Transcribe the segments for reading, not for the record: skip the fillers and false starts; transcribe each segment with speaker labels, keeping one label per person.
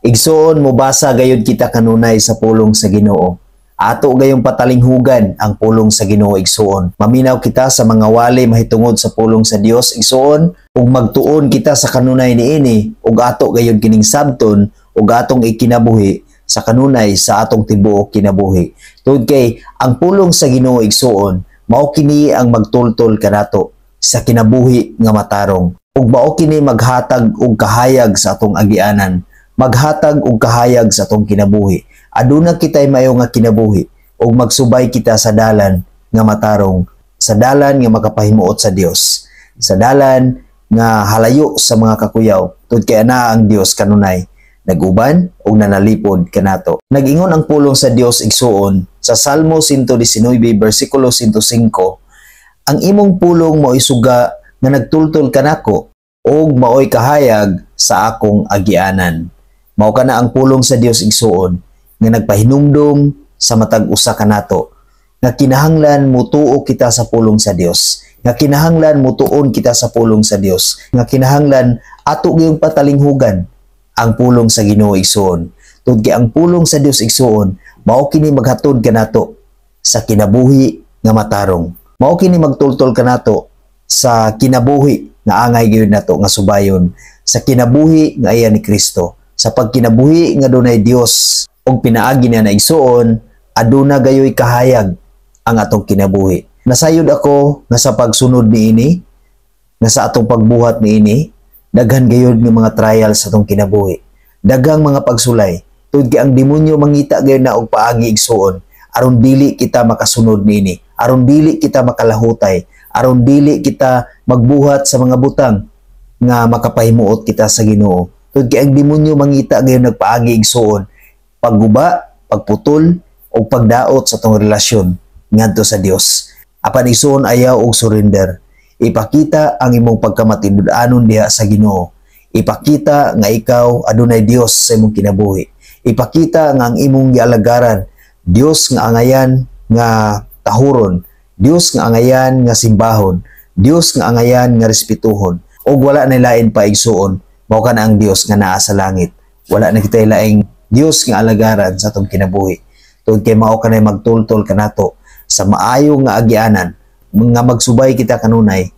Speaker 1: Igsuon, mobasa gayud kita kanunay sa pulong sa Ginoo. Ato gayong patalinghugan ang pulong sa Ginoo, igsuon. Maminaw kita sa mga wali mahitungod sa pulong sa Dios, igsuon, ug magtuon kita sa kanunay niini ug ato gayud kining sabton ug atong ikinabuhi sa kanunay sa atong tibuok kinabuhi. Tungod kay ang pulong sa Ginoo, igsuon, mao kini ang magtultol kanato sa kinabuhi nga matarong. Ug mao kini maghatag og kahayag sa atong agianan, maghatag og kahayag sa atong kinabuhi. Aduna kitay mayo nga kinabuhi ug magsubay kita sa dalan nga matarong, sa dalan nga makapahimuot sa Dios, sa dalan nga halayo sa mga kakuyaw. Tungod kay ana ang Dios kanunay naguban ug nanalipod kanato. Nag-ingon ang pulong sa Dios, igsuon, sa Salmo 119 bersikulo 105, "Ang imong pulong mao'y suga nga nagtultol kanako ug mao'y kahayag sa akong agianan." Mao kana ang pulong sa Dios, igsuon, nga nagpahinumdom sa matag usa kanato nga kinahanglan mutuo kita sa pulong sa Dios, nga kinahanglan mutuon kita sa pulong sa Dios, nga kinahanglan ato gayong patalinghugan ang pulong sa Ginoo, igsuon. Tungod kay ang pulong sa Dios, igsuon, mao kini maghatod kanato sa kinabuhi nga matarong. Mao kini magtultol kanato sa kinabuhi nga angay gayud nato nga subayon, sa kinabuhi nga iya ni Kristo. Sa pagkinabuhi nga dunay Dios ug pinaagi niya na, igsuon, aduna gayoy kahayag ang atong kinabuhi. Nasayod ako nga sa pagsunod niini, nga sa atong pagbuhat niini, daghan gayud nga mga trials sa atong kinabuhi. Daghang mga pagsulay. Tungod kay ang demonyo mangita gayud na og paagi, igsuon, aron dili kita makasunod niini, aron dili kita makalahutay, aron dili kita magbuhat sa mga butang nga makapahimuot kita sa Ginoo. Tungod kay ang demonyo mangita gayud nagpaagi, igsuon, pagguba, pagputol o pagdaot sa atong relasyon ngadto sa Dios. Apan igsuon, ayaw og surrender. Ipakita ang imong pagkamatinud-anon diha sa Ginoo. Ipakita nga ikaw adunay Dios sa imong kinabuhi. Ipakita nga ang imong gialagaran, Dios nga angayan nga tahuron, Dios nga angayan nga simbahon, Dios nga angayan nga respetuhon. Ug wala na lain pa, igsuon, mao kana ang Dios nga naa sa langit. Wala na kitay laing Dios nga alagaran sa atong kinabuhi. Tungod kay mao kanay magtultol kanato sa maayo nga agianan nga magsubay kita kanunay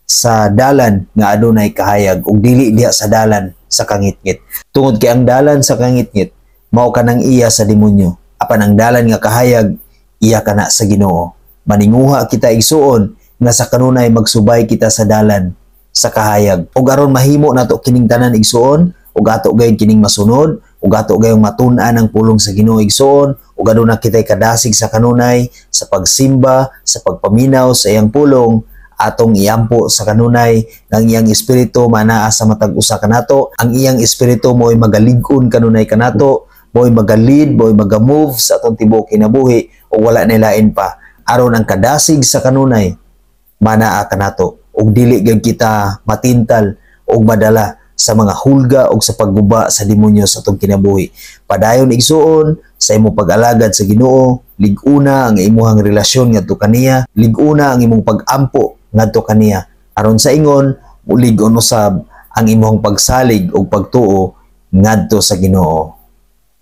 Speaker 1: sa dalan nga adunay kahayag ug dili diha sa dalan sa kangitngit. Tungod kay ang dalan sa kangitngit mao kanang iya sa demonyo. Apan ang dalan nga kahayag, iya kana sa Ginoo. Maninguha kita, igsuon, nga sa kanunay magsubay kita sa dalan sa kahayag. Ug aron mahimo nato kining tanan, igsuon, ug ato gayud kining masunod, ug ato gayong matun-an ang pulong sa Ginoo, igsuon, ug aduna kitay kadasig sa kanunay sa pagsimba, sa pagpaminaw sa iyang pulong, atong iampo sa kanunay nga ang iyang espiritu manaa sa matag usa kanato. Ang iyang espiritu mo'y magalig-on kanunay kanato, mo'y magalid, mo'y magamove sa atong tibuok kinabuhi, ug wala na lain pa aron ang kadasig sa kanunay manaa kanato ug dili gyud kita matintal ug madala sa mga hulga ug sa pagguba sa demonyo sa atong kinabuhi. Padayon, igsuon, sa imong pag-alagad sa Ginoo, lig-una ang imuhang relasyon ngadto kaniya, lig-una ang imong pag-ampo ngadto kaniya. Aron sa ingon, mulig-on usab ang imong pagsalig ug pagtuo ngadto sa Ginoo.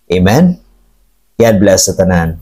Speaker 1: Amen. God bless sa tanan.